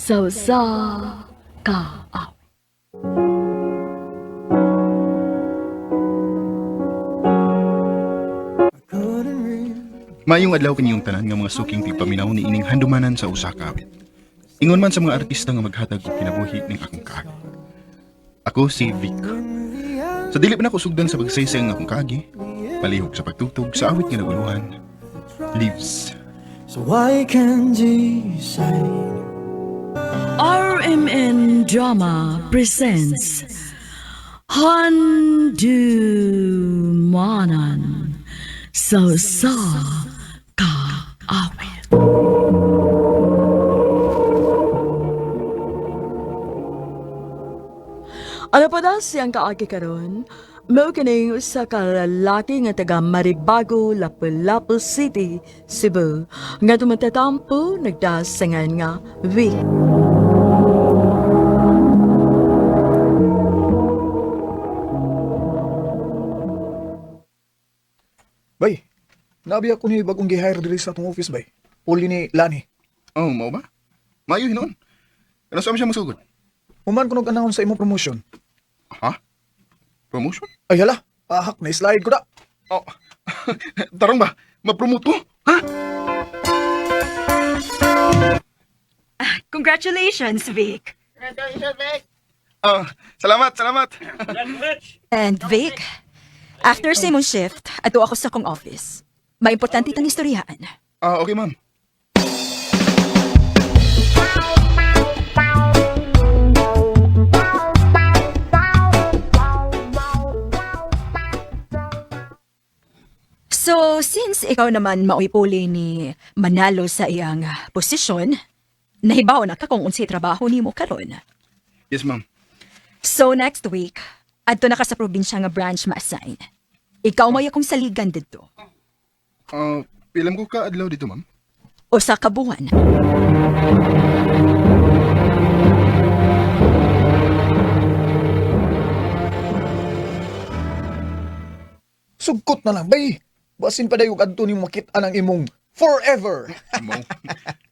Sa usa ka awit. Maayong adlaw kaniyong tanan nga mga suking tigpaminaw ni ining handumanan sa usa ka awit. Ingon man sa mga artista nga maghatag og kinabuhi ning akong kaagi. Ako si Vic. Sa dili pa nako sugdan sa pagsaysay ang akong kaagi, palihog sa pagtugtog sa awit nga naguluhan, Leaves. So I can decide. RMN Drama presents Handumanan sa usa ka awit. Ano pa daw siyang kaagi karon? Mao kining usa ka lalaki nga taga Maribago, Lapu-Lapu City, Cebu. Nga tumatatampo nagdasangan nga Vic. Bay, nabi ako ni bagong gi-hire diri sa atong office bay. Uli ni Lani. Oh, mao ba? Maayo hinuon. Ano sa siya masugod? Human ko nag-announce sa imong promotion. Ha? Promotion? Ay hala, ahak na slide ko da. Oh. Tarong ba? Ma-promote ko? Ha? Congratulations, Vic. Ah, salamat, salamat. And Vic, after sa imong shift, ato ako sa kong office. May importante tang istoryahan. Ah, okay, ma'am. So, since ikaw naman maoy puli ni Manalo sa iyang posisyon, nahibaw na ka kung unsay trabaho nimo karon. Yes, ma'am. So, next week, adto na ka sa probinsya nga branch ma-assign. Ikaw may akong saligan didto. Ah, pilam ko ka adlaw dito, ma'am. O sa kabuhan. Sugkot na lang bay. Basin pa dayog adto nimo makit-an ang imong forever. Mo.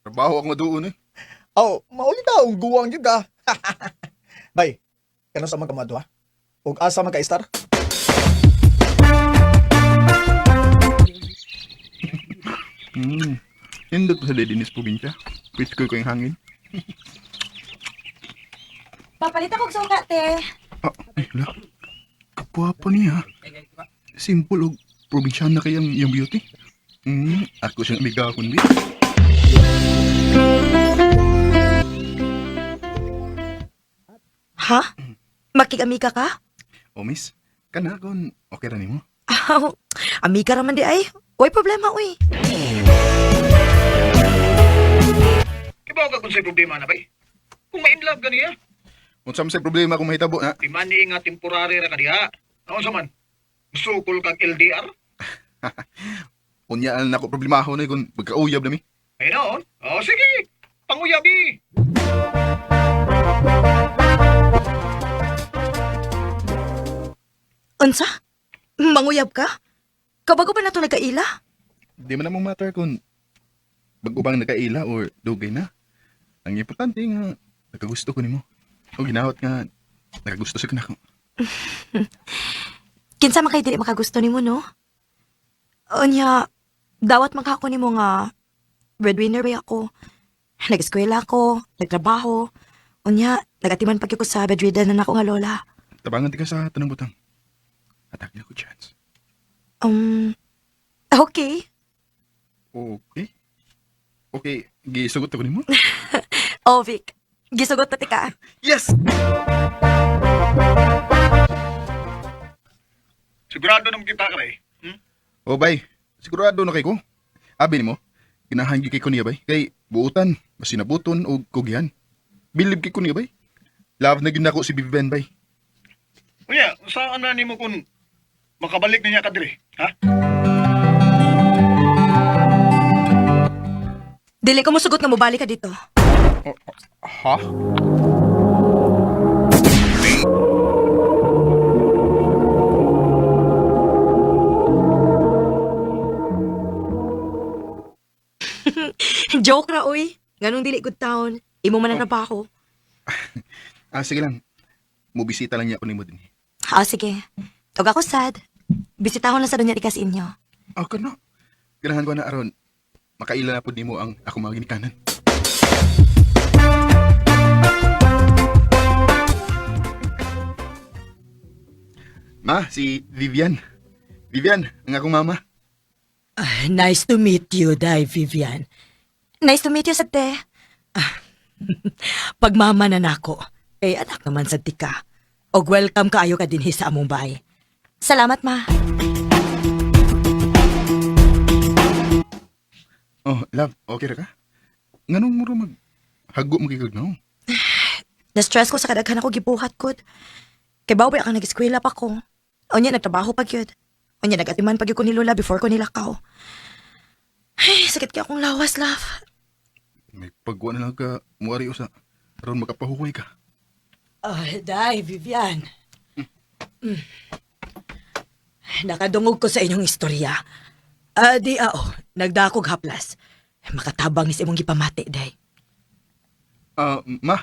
Trabaho ako maduon eh. Aw, mauli taong guwang gyud ka. Bay, kano sa man ka madwa? Ug asa man ka star? Hmm. Nindot pa sa dinis probinsya. Pwede ko yung hangin. Papalit ako suka, te. Ah, ay, hala. Kapwapa niya. Simple og probinsyana kayang iyang beauty. Ako siyang amiga kundi. Ha? Makigamika ka? O miss, kana kon okay ra nimo. Aw, amiga raman di ay. Way problema, uy. Kibaw ka kung sa problema na bay. Kung ma-in love ka niya, Unsa man say problema kung mahitabo na? di man ni nga temporary ra ka diha. Ano man? Sukol kag LDR? Unya na ako problemahon eh kung magkauyab na mi. Ay noon. Oh, sige. Panguyabi. Unsa? Manguyab ka? Kabago pa na to nagkaila? Di man namang matter kung bago bang nakaila or dugay na. Ang importante nga nakagusto ko nimo. O ginahot nga nakagusto sa kanako. Kinsa man kay dili makagusto nimo, no? Unya, dawat man ka ako nimo nga breadwinner ba ako. Nag-eskwela ako, nagtrabaho. Unya, nagatiman pag ko sa bedridden na nako nga lola. Tabangan ti ka sa tanang butang. Atake ako chance. Okay. Okay. Okay, gisugot ako nimo. Oh, Vic. Gisugot na tika. Yes! Sigurado naman kita ka bay. Hmm? O bay, sigurado na kay ko. Abi nimo, ginahan gyud kay ko niya bay. Kay buutan, masinabuton og kugihan. Bilib kay ko niya bay. Love na gyud nako si Bibi Ben bay. Unya, saan na nimo kung makabalik na niya ka diri? Ha? Dili ko mosugot nga mobalik ka dito. Ha? Joke ra, uy. Nganong dili good town. Imo man ang trabaho. Ah, sige lang. Mubisita lang niya ako nimo dinhi. Ah, sige. Ug ako sad. Bisitahon lang sa dunya di ka sa inyo. Ah, kano. Ganahan ko na aron. Makaila na pud nimo ang akong mga ginikanan. Ma, si Vivian. Vivian, ang akong mama. Ah, nice to meet you, Day Vivian. Nice to meet you, sad te. Pagmama na nako, kay anak naman sa tika. Og welcome kaayo ka dinhi sa among bahay. Salamat, ma. Oh, love, okay ra ka? Nganong muro mag hago mo kay no? Na-stress ko sa kadaghan ako gibuhat kod. Kay bawi akong nag-eskwela pa ko. Unya nagtrabaho pa gyud. Unya nagatiman pa gyud ko ni Lola before ko nilakaw. Ay, sakit kay akong lawas, love. May pagwa na lang ka muari usa aron makapahuway ka. Ah, Day Vivian. Mm. Nakadungog ko sa inyong istorya. Ah, di ao, nagdakog haplas. Makatabang is imong gipamati, Day. Ah, ma,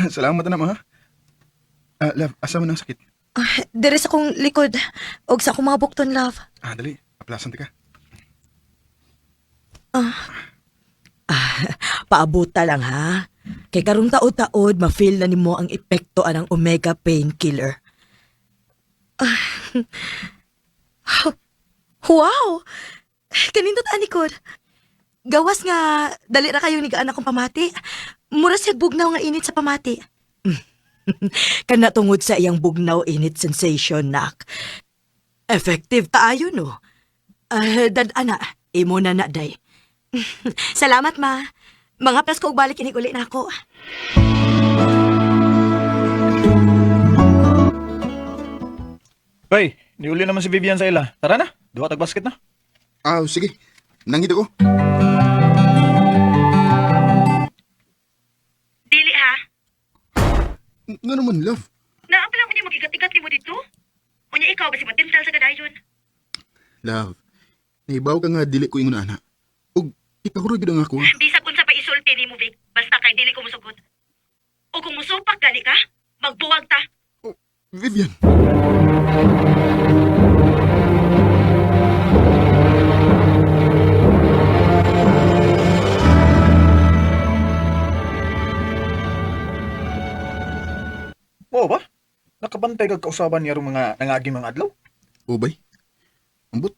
salamat na ma. Ah, love, asa man ang sakit? Ah, diri sa akong likod og sa akong mga bukton, love. Ah, dali, aplasan ti ka. Paabuta lang ha. Kay karong taod-taod, ma-feel na nimo ang epekto anang omega painkiller. Wow! Kanindot ani kod. Gawas nga dali ra kayong nigaan akong pamati. Mura siya bugnaw nga init sa pamati. Kana tungod sa iyang bugnaw init sensation, nak. Effective taayo, no? Ah, dad ana, imo na na, day. Salamat, ma. Mga plas ko og balik inig uli nako. Bay, niuli naman si Vivian sa ila. Tara na, duha tag basket na. Ah, sige. Nangita ko. Dili ha. Nga naman, love. Naa pa lang unya magigat-igat nimo dito. Unya ikaw basi matintal sa kadayon. Love, naibaw ka nga dili ko ingon ana. Ug ikaw ra gid ang ako. ah. Bisag unsa pa isulti nimo Vic, basta kay dili ko mosugot. O kung musupak gani ka, magbuwag ta. Oh, Vivian. Oo ba? Nakabantay kag kausaban niya rong mga nangagi mga adlaw. Ubay. Ambot.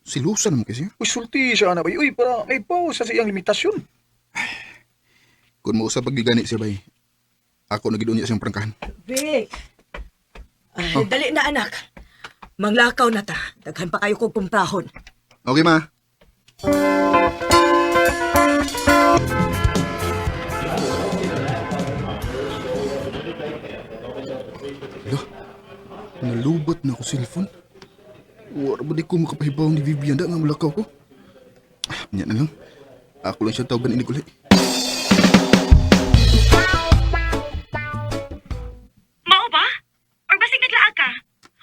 Silusan mo kasi. Uy, sulti siya na bay. Uy, para may pause sa iyang limitasyon. Kung mausap pag gani siya bay. Ako na gid unya siyang prangkahan. Vic! Ay, dali na, anak. Manglakaw na ta. Daghan pa kayo kong kumprahon. Okay, ma. Lo, nalubot na ako cellphone. Wala ba di ko makapahibaw ni Vivian da nga mulakaw ko? Ah, Nya na lang. Ako lang siya tawagan ini uli. Mao ba? Or basig naglaag ka?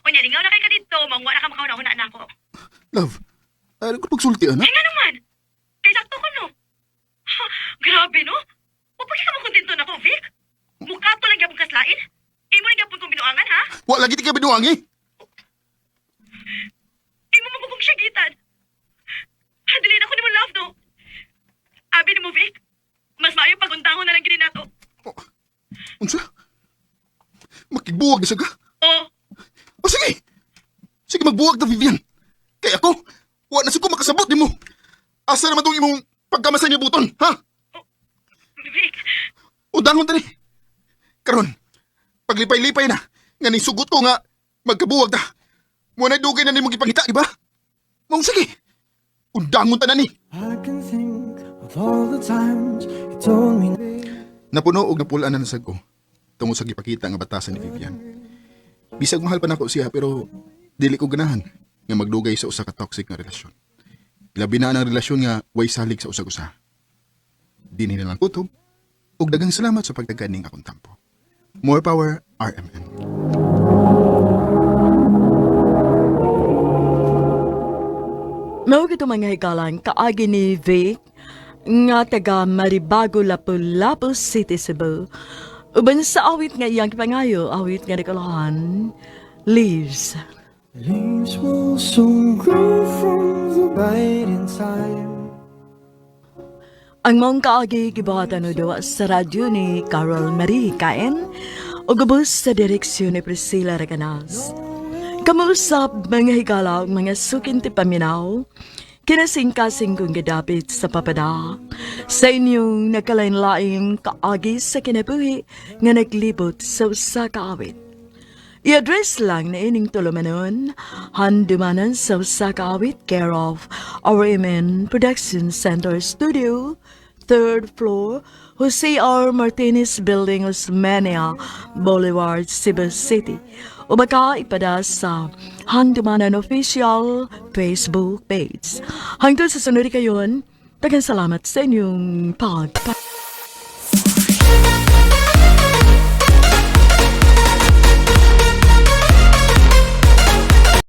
Unya lingaw na kay ka didto, mangwa na ka makahuna-huna nako. Love, ano ko pagsulti, anak? Ay nga naman. Kay sakto ko no. Ha, grabe no. O pagka ka mo kontento nako, Vic? Mukha to lang gyapon kaslain. Imo lang gyapon kong binuangan ha? Wa lagi ti ka binuang eh. Imo mo kong syagitan. Dili na ko nimo love no. Abi nimo Vic. Mas maayo paguntahon na lang gini nato. Oh, unsa? Makigbuwag na siya ka? Oh, O sige! Sige, magbuwag na, Vivian. Kaya ako, wa na ko makasabot nimo. Asa naman tong imong pagkamasay ni buton, ha? Vic. O dangon tani. Karon, paglipay-lipay na, nga ning sugot ko nga magkabuwag ta. Mo na dugay na nimo gipangita, di ba? Mong sige. Undangon ta na ni. I can think of all the times you told me. Napuno og napulaan na nasag ko tungod sa gipakita nga batasan ni Vivian. Bisag mahal pa nako siya pero dili ko ganahan nga magdugay sa usa ka toxic nga relasyon. Labi na ang relasyon nga way salig sa usag usa. Dinhi na lang kutob ug daghang salamat sa pagtagan ning akong tampo. More power RMN. Mao gito mga higalan kaagi ni Vic. nga taga Maribago, Lapu-Lapu City, Cebu. Uban sa awit nga iyang gipangayo, awit nga nakalahan, Leaves. Leaves will soon grow from the right in time. Ang maong kaagi gibuhatan o duwa sa radyo ni Carol Marie Kaen o gubos sa direksyon ni Priscilla Reganas. Kamuusap mga higala ug mga sukin ti paminaw, kinasingkasing kong gidapit sa papada, sa inyong nagkalain-laing kaagi sa kinabuhi nga naglibot sa usa ka awit. I-address lang na ining tulumanon, handumanan sa usa ka awit, care of RMN Production Center Studio, third floor, Jose R. Martinez Building, Osmeña Boulevard, Cebu City. O baka ipada sa Handumanan Official Facebook page. Hangtod sa sunod kayon, daghang salamat sa inyong pagpa.